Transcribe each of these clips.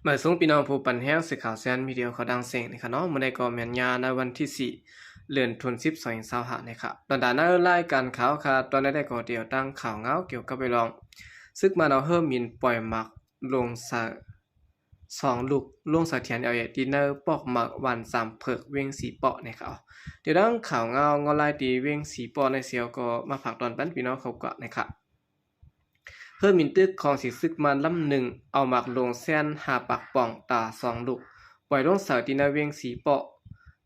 ມາສົ່ງພີ່ນ້ອງຜູ້ປັນແຮງ ສື່ຂ່າວແຊນມີເດຍເຂົ້າດັງເສັງນີ້ຄະເນາະ. ມື້ໃດກໍແມ່ນຍາໃນວັນທີສີ່ ເດືອນ ສິບ ສອງພັນຊາວຫ້ານີ້ຄະ. ດອນດາໃນລາຍການຂ່າວຄະ ຕອນໃດກໍດຽວຕັ້ງຂ່າວງາວກ່ຽວກັບໄປລອງ ຊຶກມານເອົາເຮີມິນປ່ອຍໝາກລົງໃສ່ສອງລູກ ລົງໃສ່ ທີເອັນແອລເອ ທີ່ໃນປອກໝາກ ບ້ານສາມເຜິກ ວຽງສີເປາະນີ້ຄະ. ດຽວຕັ້ງຂ່າວງາວງໍລາຍທີ່ວຽງສີເປາະໃນເຊວກໍມາຝາກຕອນປັນພີ່ນ້ອງເຂົາກວ່ານີ້ຄະ. ເຮີມິນຕຶກຂອງສີຊຶກມານລຳໜຶ່ງ ເອົາໝາກລົງແຊນຫ້າປາກປ່ອງຕາສອງລູກ ປ່ອຍລົງໃສ່ທີ່ໃນວຽງສີເປາະ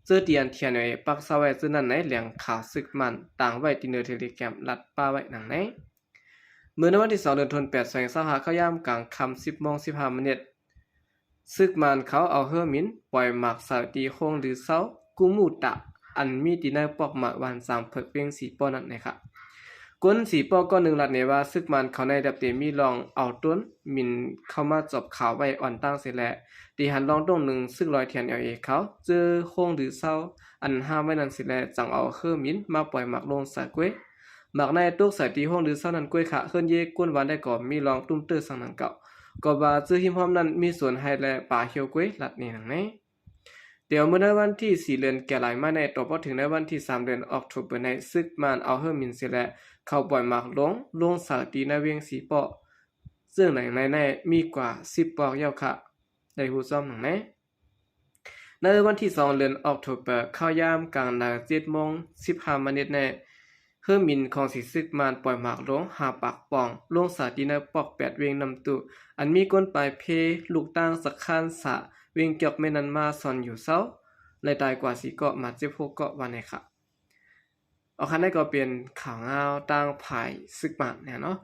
ເຈີທີ່ອັນ ທີເອັນແອລເອ ປັກເຊົາໄວ້ເທື່ອນັ້ນໃນ ແຫຼ່ງຂ່າວຊຶກມານຕາງໄວ້ທີ່ເນີເທເລແກຣມ ລັດປ້າໄວ້ດັ່ງໃນ. ເມື່ອໃນວັນທີສອງ ເດືອນ ແປດ ສອງພັນຊາວຫ້າ ເຂົ້າຍາມກາງຄ່ຳ ສິບໂມງ ສິບຫ້າມາເນັດ ຊຶກມານເຂົາເອົາເຮີມິນປ່ອຍໝາກໃສ່ທີ່ໂຮງດືເຊົາກຸມຸຕະ ອັນມີທີ່ໃນປອກໝາກ ບ້ານສາມເຜິກ ວຽງສີເປາະນັ້ນແຫຼະຄະ. ຄົນສີເປາະກ້ອນໜຶ່ງລັດແນວ່າ ຊຶກມານເຂົາໃນດັບເຕມີລອງເອົາໂດຣນບິນເຂົ້າມາຈອບຂ່າວໄວ້ອ່ອນຕັ້ງເສຍແລ້ວ ທີ່ຫັນລອງໂດງໜຶ່ງຊຶກລອຍ ທີເອັນແອລເອ ເຂົາເຈີໂຮງດືເຊົາອັນຫ້າມໄວ້ນັ້ນເສຍແລ້ວ ຈັ່ງເອົາເຮີມິນມາປ່ອຍໝາກລົງໃສ່ກ້ວຍ. ໝາກໃນຕົກໃສ່ທີ່ໂຮງດືເຊົານັ້ນກ້ວຍຄະ. ເຮືອນເຢກ້ນວານໄດ້ກໍມີລອງຕຸ້ມເຕີສັງໜັງເກົ່າ ກໍວ່າເຈີຮິມຮ່ອມນັ້ນມີສວນໄຮ່ ແລະ ປ່າຮຽວກ້ວຍ ລັດນີ້ໜັງໃນ. ດຽວມື້ໃນວັນທີສີ່ ເດືອນ ແກ່ຫຼາຍມາໃນ ຕໍ່ພໍເຖິງໃນວັນທີສາມ ເດືອນ ອອກໂທເບີໃນ ຊຶກມານເອົາເຮີມິນເສຍແລ້ວ ເຂົ້າປ່ອຍໝາກລົງ ລົງໃສ່ທີ່ໃນວຽງສີເປາະ ເຊິ່ງໃນໃນໃນມີກວ່າສິບປອກແລ້ວຄະ ໄດ້ຮູ້ຊ້ອມໜັງໃນ. ໃນວັນທີສອງ ເດືອນ ອອກໂທເບີ ເຂົ້າຍາມກາງນາງ ເຈັດໂມງ ສິບຫ້າມາເນັດແນ ເຮີມິນຂອງສີຊຶກມານປ່ອຍໝາກລົງຫ້າປາກປ່ອງ ລົງໃສ່ທີ່ໃນປອກແປດ ວຽງນ້ຳຕູ້ ອັນມີກົ້ນປາຍເພ ລູກຕ່າງສະຄານສາ ວຽງຈອກແມ່ນນັ້ນມາຊ່ອນຢູ່ເຊົາ ແລະ ຕາຍກວ່າສີ່ເກາະ ບາດເຈັບຫົກເກາະ ວ່າແນວນີ້ຄະ. ເອົາ ຄັນໃດກໍເປັນຂ່າວງາວທາງຝ່າຍຊຶກມານແນວເນາະ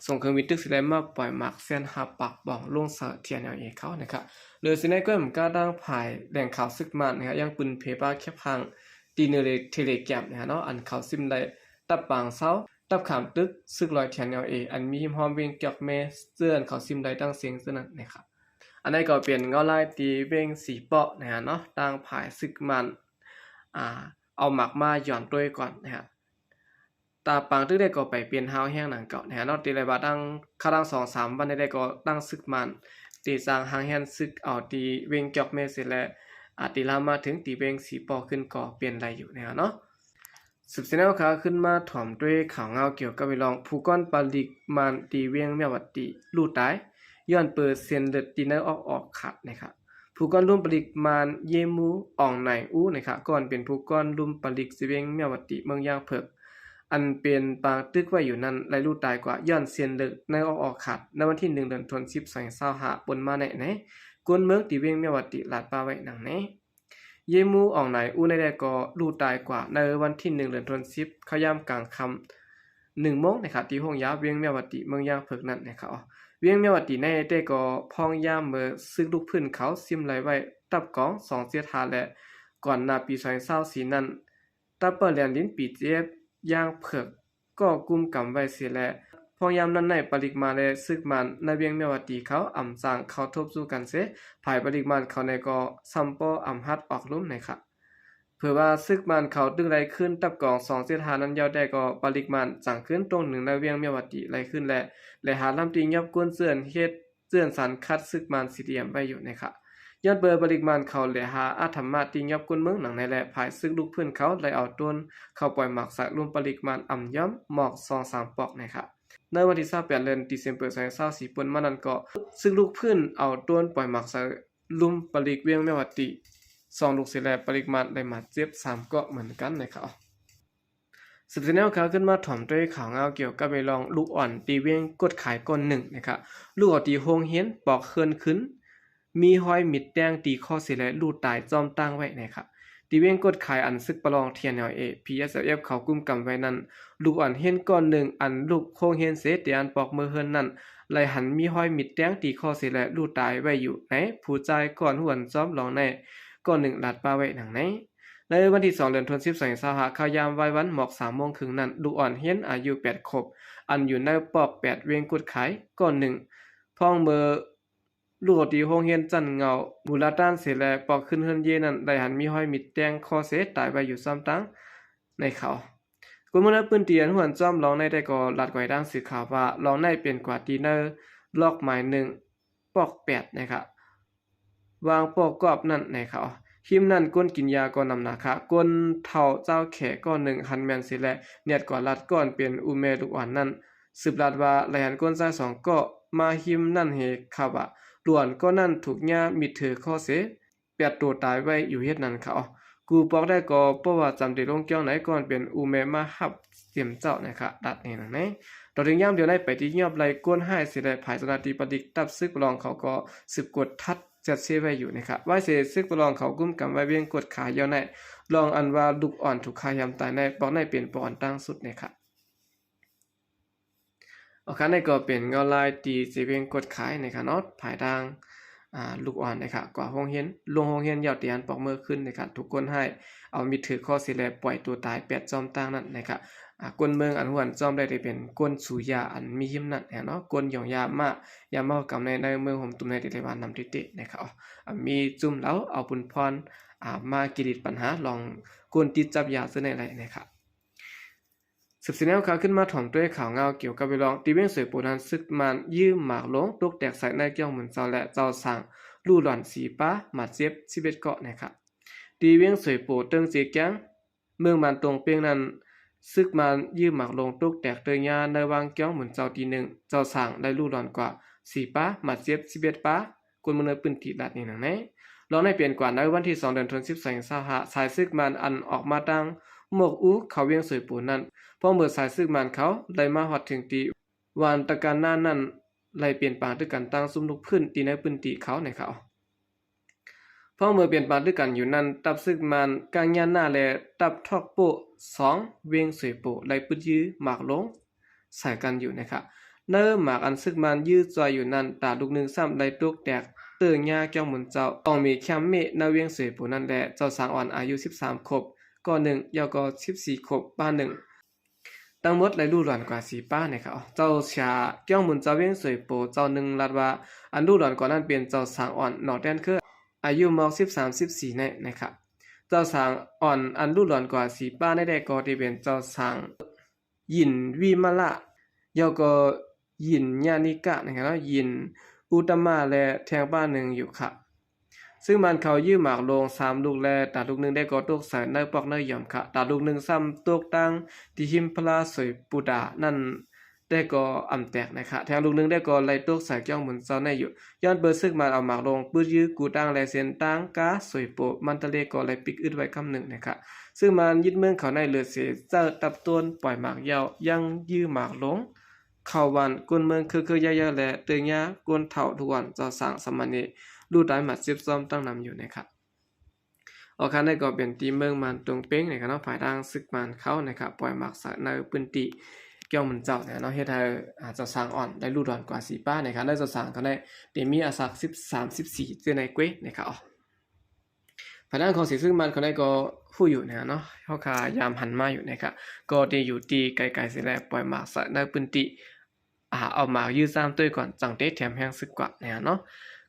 ສົ່ງເຄື່ອງບິນຕຶກເສຍແລ້ວມາປ່ອຍໝາກແຊນຫ້າປາກປ່ອງລົງໃສ່ ທີເອັນແອລເອ ເຂົານະຄະ. ໂດຍເສຍໃນກ້ວຍໝາກທາງຝ່າຍແຫຼ່ງຂ່າວຊຶກມານນະຄະ ຍັງປືນເຜປາແຄບຮ່າງ ທີ່ເນີເທເລແກຣມນະຄະເນາະ ອັນເຂົາຊິມໄດ້ ຕັບປາງເຊົາ ຕັບຂາມຕຶກ ຊຶກລອຍ ທີເອັນແອລເອ ອັນມີຮິມຮ່ອມວຽງຈອກແມ່ ເຊິ່ງເຂົາຊິມໄດ້ຕັ້ງເສັງເທື່ອນັ້ນນະຄະ. ອັນໃດກໍເປັນງໍລາຍທີ່ວຽງສີເປາະນະຄະເນາະ ທາງຝ່າຍຊຶກມານ ອ່າ ເອົາໝາກມາຢ່ອນໂຕຍກ່ອນນະຄະ. ຕາປາງຕຶກໄດ້ກໍໄປເປັນຮາວແຮງດັ່ງເກົ່ານະຄະເນາະ. ທີ່ໄດ້ວ່າຕັ້ງ ຄາດຕັ້ງສອງສາມວັນໄດ້ກໍຕັ້ງຊຶກມານ ທີ່ສ້າງຮາງແຮງຊຶກເອົາທີ່ວຽງຈອກແມ່ເສຍແລ້ວ ອາດຕິລາມມາເຖິງທີ່ວຽງສີເປາະຂຶ້ນກໍເປັນໄດ້ຢູ່ນະຄະເນາະ. ສືບສຽນແນວຂ່າວຂຶ້ນມາຖອມດ້ວຍຂ່າວງາວກ່ຽວກັບໄປລອງ ຜູ້ກ້ອນປະລິກມານທີ່ວຽງແມວວັດຕິ ລູກຕາຍ ຍ້ອນເປີເສັ້ນເລືອດທີ່ໃນອອກອອກຂາດນະຄະ. ຜູ້ກ້ອນລຸ່ມປະລິກມານ ເຢມູ ອອງໄນອູ ນະຄະ ກ່ອນເປັນຜູ້ກ້ອນລຸ່ມປະລິກທີ່ວຽງແມວວັດຕິ ເມືອງຢ່າງເຜິກ ອັນເປັນປາງຕຶກໄວ້ຢູ່ນັ້ນ ໄດ້ລູກຕາຍກວ່າ ຍ້ອນເສັ້ນເລືອດໃນອອກອອກຂາດ ໃນວັນທີໜຶ່ງ ເດືອນ ສິບ ສອງພັນຊາວຫ້າ ປົນມາໃນໃນ ກົ້ນເມືອງທີ່ວຽງແມວວັດຕິ ລາດປ້າໄວ້ດັ່ງໃນ. ເຢມູ ອອງໄນອູ ໃນແດກກໍລູກຕາຍກວ່າ ໃນວັນທີໜຶ່ງ ເດືອນ ສິບ ເຂົ້າຍາມກາງຄ່ຳ ໜຶ່ງໂມງນະຄະ ທີ່ໂຮງຢາວຽງແມວວັດຕິ ເມືອງຢ່າງເຜິກນັ້ນນະຄະ. ວຽງແມວວັດຕິໃນແດກກໍພອງຍາມເມີຊຶກລຸກຟື້ນເຂົາຊິມໄລ່ໄວ້ ຕັບກອງ ສອງເຈັດຫ້າ ແລະ ກ່ອນໜ້າປີ ສອງພັນຊາວສີ່ນັ້ນ ຕັບເປີແລນລິນ ບີທີເອັຟ ຢ່າງເຜິກ ກໍກຸມກຳໄວ້ເສຍແລ້ວ. ພອງຍາມນັ້ນໃນປະລິກມານ ແລະ ຊຶກມານໃນວຽງແມວວັດຕິເຂົາອຳສ້າງເຂົ້າທົບສູ້ກັນເສ ຝ່າຍປະລິກມານເຂົາໃນກໍຊຳປໍອຳຮັດອອກລຸ່ມໃນຂະ. ເຜີວ່າຊຶກມານເຂົາຕຶງໄດ້ຄືນຕັບກອງ ສອງເຈັດຫ້າ ນັ້ນແລ້ວແດກກໍປະລິກມານຈັ່ງຄືນຕົງໜຶ່ງໃນວຽງແມວວັດຕິໄດ້ຄືນແລ້ວ ແລະ ຫາລຳທີ່ຫຍັບກົ້ນເຈື່ອນເຮັດ ເຈື່ອນສັນຂັດຊຶກມານຊິຕຽມໄວ້ຢູ່ໃນຂະ. ຍ້ອນເປີປະລິກມານເຂົາແລະຫາອາດທຳມາດທີ່ຫຍັບກົ້ນເມືອງຫຼັງໃນ ແລະ ຝ່າຍຊຶກລຸກຟື້ນເຂົາໄດ້ເອົາໂດຣນເຂົ້າປ່ອຍໝາກໃສ່ລຸ່ມປະລິກມານອຳຍ່ອມໝອກສອງສາມປອກໃນຂະ. ໃນວັນທີຊາວແປດ ເດືອນ ດີເຊັມເປີ ສອງພັນຊາວສີ່ ປົນມານັ້ນກໍ ຊຶກລຸກຟື້ນເອົາໂດຣນປ່ອຍໝາກໃສ່ ລຸ່ມປະລິກວຽງແມວວັດຕິ ສອງລູກເສຍແລ້ວ ປະລິກມານໄດ້ບາດເຈັບສາມເກາະເໝືອນກັນນະຄະ. ສືບສຽນແນວຂ່າວຂຶ້ນມາຖອມດ້ວຍຂ່າວງາວກ່ຽວກັບໄປລອງລູກອ່ອນທີ່ວຽງກົດຂາຍກ້ອນໜຶ່ງນະຄະ. ລູກອອກທີ່ໂຮງຮຽນປອກເຮືອນຂຶ້ນ ມີຮອຍມິດແຕງຕີຄໍເສຍແລ້ວລູກຕາຍຈ້ອມຕັ້ງໄວ້ນະຄະ. ທີ່ວຽງກົດຂາຍອັນຊຶກປະລອງ ທີເອັນແອລເອ ພີເອັສແອລເອັຟ ເຂົາກຸມກຳໄວ້ນັ້ນ ລູກອ່ອນຮຽນກ້ອນໜຶ່ງອັນລຸກໂຮງຮຽນເສຍ ແຕ່ອັນປອກເມືອເຮືອນນັ້ນ ໄລ່ຫັນມີຮອຍມິດແຕງຕີຄໍເສຍແລ້ວລູກຕາຍໄວ້ຢູ່ໃນ ຜູ້ຈ່າຍກ້ອນຫວນຈ້ອມລອງໃນກ້ອນໜຶ່ງລາດປ້າໄວ້ດັ່ງໃນ. ໃນວັນທີສອງ ເດືອນ ສິບ ສອງພັນຊາວຫ້າ ເຂົ້າຍາມວາຍວັນໝອກສາມໂມງເຄິ່ງນັ້ນ ລູກອ່ອນຮຽນອາຍຸແປດຂວບ ອັນຢູ່ໃນປອກແປດວຽງກົດຂາຍກ້ອນໜຶ່ງ ພອງເມີ ລູກອອກທີ່ໂຮງຮຽນຊັ້ນເຫງົ້າ ບູລາຕານ ເສຍແລ້ວ ປອກຂຶ້ນເຮືອນເຢນັ້ນ ໄດ້ຫັນມີຮອຍມິດແຕງຄໍເສຍຕາຍໄວ້ຢູ່ຊ້ອມຕັ້ງໃນເຂົາ. ຄົນເມືອງໃນພື້ນທີ່ອັນຫວນຈ້ອມລອງໃນໄດ້ກໍລາດກວາຍທາງສື່ຂ່າວວ່າ ລອງໃນເປັນກວາດທີ່ໃນລັອກໝາຍໜຶ່ງ ປອກແປດນະຄະ. ວາງປ້ອກອບນັ້ນນະຄະ. ຮິມນັ້ນ ຄົນກິນຢາກໍໜຳໜາຄະ. ຄົນເຖົ້າເຈົ້າແຂກກໍໜຶ່ງ ຫັນແມ່ນເສຍແລ້ວ ແນດກວ່າລັດກ້ອນເປັນອູແມ່ລູກອ່ອນນັ້ນ. ສືບລັດວ່າ ໄຫຼຫັນຄົນຊາຍສອງກໍມາຮິມນັ້ນເຮຄະວ່າ ຫຼວນກໍນັ້ນຖືກຍາມິດຖືຄໍເສ ແປດໂຕຕາຍໄວ້ຢູ່ເຮັດນັ້ນຄະ. ກູປອກໄດ້ກໍເພາະວ່າຈຳເດລົງກ້ຽວໃນກ່ອນເປັນອູແມ່ມາຮັບເຕັມເຈົ້ານະຄະ ດັດນີ້ນະ. ຕໍ່ເຖິງຍາມດຽວໃນໄປທີ່ຍອບໄລ່ຄົນຮ້າຍເສຍແລ້ວ ຝ່າຍເຈົ້າໜ້າທີ່ປະດິກ ຕັບຊຶກປະລອງເຂົາກໍສືບກວດທັດ ແຈັດເຊໄວ້ຢູ່ນະຄະ. ວາຍເສ ຊຶກປະລອງເຂົາກຸມກຳໄວ້ວຽງກວດຂາຍາວໃນ ລອງອັນວ່າລູກອ່ອນຖືກຂ້າຍຳຕາຍໃນ ປອກໃນເປັນປອກອ່ອນຕັ້ງສຸດນະຄະ. ອາຄານນີ້ກໍເປັນເງົາລາຍທີ່ເຊວຽງກວດຂາຍນະຄະເນາະ ພາຍທາງ ອາ ລູກອ່ອນນະຄະ ກວ່າໂຮງຮຽນ ລົງໂຮງຮຽນຍາວຕຽນປອກເມີຂຶ້ນນະຄະ. ທຸກຄົນຮ້າຍເອົາມິດຖືຄໍເສແລ້ວ ປ່ອຍໂຕຕາຍແປດຈອມຕ່າງນັ້ນນະຄະ. ອາ ຄົນເມືອງອັນຮູ້ອັນຊອມໄດ້ ໄດ້ເປັນຄົນສູຢາອັນມີຮິມນັ້ນນະເນາະ ຄົນຢອງຢາມ້າ ຢາເມົາກຳໃນ ໃນເມືອງຫົມຕຸມໃນ ໄດ້ໄດ້ວ່ານຳເຕະໆນະຄະ. ອາ ມີຈຸ້ມເຫຼົ້າ ເອົາບຸນພອນ ອາ ມາກິລິດປັນຫາລອງຄົນຕິດຈັບຢາຊື່ໃນໄດ້ນະຄະ. ສືບສຽນແນວຂ່າວຂຶ້ນມາ ຖອມດ້ວຍຂ່າວເງົາກ່ຽວກັບເລື່ອງທີ່ວຽງສວຍໂປນັ້ນ ຊຶກມານຢືມໝາກໂລງຕົກແຕກໃສ່ໃນກ້ຽວໝູນເຈົ້າ ແລະ ເຈົ້າສາງ ລູ້ຫຼອນສີປາ ບາດເຈັບສິບເອັດເກາະນະຄະ. ທີ່ວຽງສວຍໂປ ເຕີງເຈແກງ ເມືອງມານຕົງເປງນັ້ນ ຊຶກມານຢືມໝາກໂລງຕົກແຕກເຕີຍຍາໃນວາງກ້ຽວໝູນເຈົ້າທີໜຶ່ງ ເຈົ້າສາງໄດ້ລູ້ຫຼອນກວ່າສີ່ປາ ບາດເຈັບສິບເອັດປາ ຄົນເມືອງໃນພື້ນທີ່ລັດນີ້ນະ. ລອງໃນເປັນກວ່າໃນວັນທີສອງ ເດືອນສິບສອງ ສອງພັນຊາວຫ້າ ສາຍຊຶກມານອັນອອກມາທາງໝວກອູເຂົ້າວຽງສວຍໂປນັ້ນ ພ້ອມເບີສາຍຊຶກມານເຂົາໄດ້ມາຮອດເຖິງທີ່ວານຕະການນານນັ້ນ ໄລ່ເປັນປາງຕຶກກັນຕັ້ງຊຸມລຸກພື້ນທີ່ໃນພື້ນທີ່ເຂົານະຄະ. ພ້ອມເມື່ອເປັນປານຕຶກກັນຢູ່ນັ້ນ ຕັບຊຶກມານກາງຍານໜ້າ ແລະ ຕັບທອກໂປ້ສອງ ວຽງສວຍໂປ ໄດ້ປຶດຢືມໝາກໂລງໃສ່ກັນຢູ່ນະຄະ. ໃນໝາກອັນຊຶກມານຢືມຈ່ອຍຢູ່ນັ້ນ ຕາລູກໜຶ່ງຊ້ຳໄດ້ຕົກແຕກເຕີຍຍາກ້ຽວໝູນເຈົ້າ ອອງເມແຄມເມ ໃນວຽງສວຍໂປນັ້ນ ແລະ ເຈົ້າສາງອ່ອນອາຍຸສິບສາມຄົບ ກໍໜຶ່ງ ແລ້ວກໍສິບສີ່ຄົບ ປາໜຶ່ງ ທັງໝົດໄດ້ລູ້ຫຼອນກວ່າສີ່ປານະຄະ. ເຈົ້າເສຍກ້ຽວໝູນເຈົ້າວຽງສວຍໂປເຈົ້າໜຶ່ງລັດວ່າ ອັນລູ້ຫຼອນກວ່ານັ້ນເປັນເຈົ້າສາງອ່ອນ ໜໍແຕນເຄີ ອາຍຸໝອກສິບສາມ ສິບສີ່ ໃນນະຄະ. ເຈົ້າສາງອ່ອນອັນລູ້ຫຼອນກວ່າສີ່ປາໃນແດ່ກໍທີ່ເປັນເຈົ້າສາງ ຍິນວິມະລະ ແລ້ວກໍຍິນຍານິກະນະຄະເນາະ ຍິນອຸຕະມະ ແລະ ແທງປາໜຶ່ງຢູ່ຄະ. ຊຶກມານເຂົາຢືມໝາກໂລງສາມລູກ ແລະ ຕາລູກໜຶ່ງໄດ້ກໍຕົກໃສ່ໃນປອກໃນຢອມຄະ. ຕາລູກໜຶ່ງຊ້ຳຕົກຕັ້ງທີ່ຮິມພະລາສວຍປູດານັ້ນໄດ້ກໍອຳແຕກນະຄະ. ແທງລູກໜຶ່ງໄດ້ກໍໄລ່ຕົກໃສ່ກ້ຽວໝູນເຈົ້າໃນຢູ່ ຍ້ອນເປີຊຶກມານເອົາໝາກໂລງປຶດຢືມກູຕາງ ແລະ ເສັ້ນທາງກາສວຍໂປ ມັນຕະເລກໍໄດ້ປິກອຶດໄວ້ຄຳໜຶ່ງນະຄະ. ຊຶກມານຍຶດເມືອງເຂົາໃນເລີດເສ ເຈີຕັບໂຕນ ປ່ອຍໝາກເຍົາ ຍັງຢືມໝາກໂລງ ເຂົ້າບ້ານຄົນເມືອງເຄີໆ ເຢີ້ຍໆ ແລະ ເຕີຍຍາຄົນເຖົ້າທຸກອນ ເຈົ້າສາງສາມະເນ ລູກຕາຍບາດເຈັບຊ້ອມຕັ້ງນຳຢູ່ນະຄະ. ອອກຄານນີ້ກໍເປັນທີ່ເມືອງມານຕົງເປັງນະຄະເນາະ ພາຍທາງຊຶກມານເຂົານະຄະ ປ່ອຍໝາກໃສ່ໃນພື້ນທີ່ກ້ຽວໝູນເຈົ້ານະເນາະ ເຮັດໃຫ້ ອາ ເຈົ້າສາງອ່ອນໄດ້ລູ້ຫຼອນກວ່າສີ່ປານະຄະ. ໃນເຈົ້າສາງເຂົາໄດ້ ໄດ້ມີອາຍຸສັກສິບສາມ ສິບສີ່ ເທື່ອໃນເກວະນະຄະ. ພາຍທາງຂອງເສຊຶກມານເຂົາໄດ້ກໍຮູ້ຢູ່ນະເນາະ ເຮົາກະຍາມຫັນມາຢູ່ນະຄະ ກໍໄດ້ຢູ່ທີ່ໄກໆເສແລ້ວ ປ່ອຍໝາກໃສ່ໃນພື້ນທີ່ ອາ ເອົາໝາກຢືມຊ້ຳຕົວກ່ອນ ຈັ່ງເຕະແຖມແຮງຊຶກກວ່ານະເນາະ.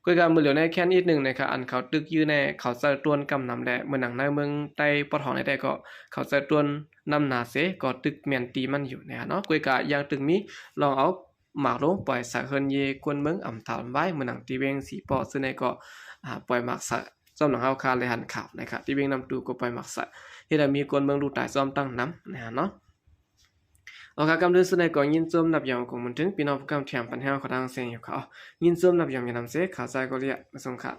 ກວຍການມື້ຫຼຽວໃນແຄນອີກໜຶ່ງນະຄະ ອັນເຂົາຕຶກຢືມແນ່ ເຂົາເຈີໂຕນກຳນຳ ແລະ ເມືອງໜັງໃນເມືອງໃຕ້ປອດຫ້ອງໃນແດ່ກໍ ເຂົາເຈີໂຕນນຳໜາເສ ກໍຕຶກແມ່ນຕີມັນຢູ່ນະເນາະ. ກວຍກາຍັງຕຶກມີລອງເອົາ ໝາກໂລງປ່ອຍໃສ່ເຮືອນເຢ ຄົນເມືອງອຳຕາວອຳວາຍ ເມືອງໜັງທີ່ວຽງສີປໍ້ ເຊິ່ງໃນກໍ ອາ ປ່ອຍໝາກໃສ່ ຊ່ອມຫຼັງເຮົາຄາໄດ້ຫັນຂ່າວນະຄະ ທີ່ວຽງນ້ຳຕູກໍປ່ອຍໝາກໃສ່ ເຮັດໃຫ້ມີຄົນເມືອງລູກຕາຍຊ້ອມຕັ້ງນຳນະເນາະ. ເອົາຄະ ກຳເດີນສຸດໃນກໍຍິນຊົມນັບຢອມຂອງມັນເຖິງ ພີ່ນ້ອງຜູ້ກຳແຖມປັນແຮງເຂົ້າທາງເຊຍຢູ່ຄະ ຍິນຊົມນັບຢອມຢ່ານຳເສ ຂາວໃຈກໍລຽກມາສົ່ງຄະ.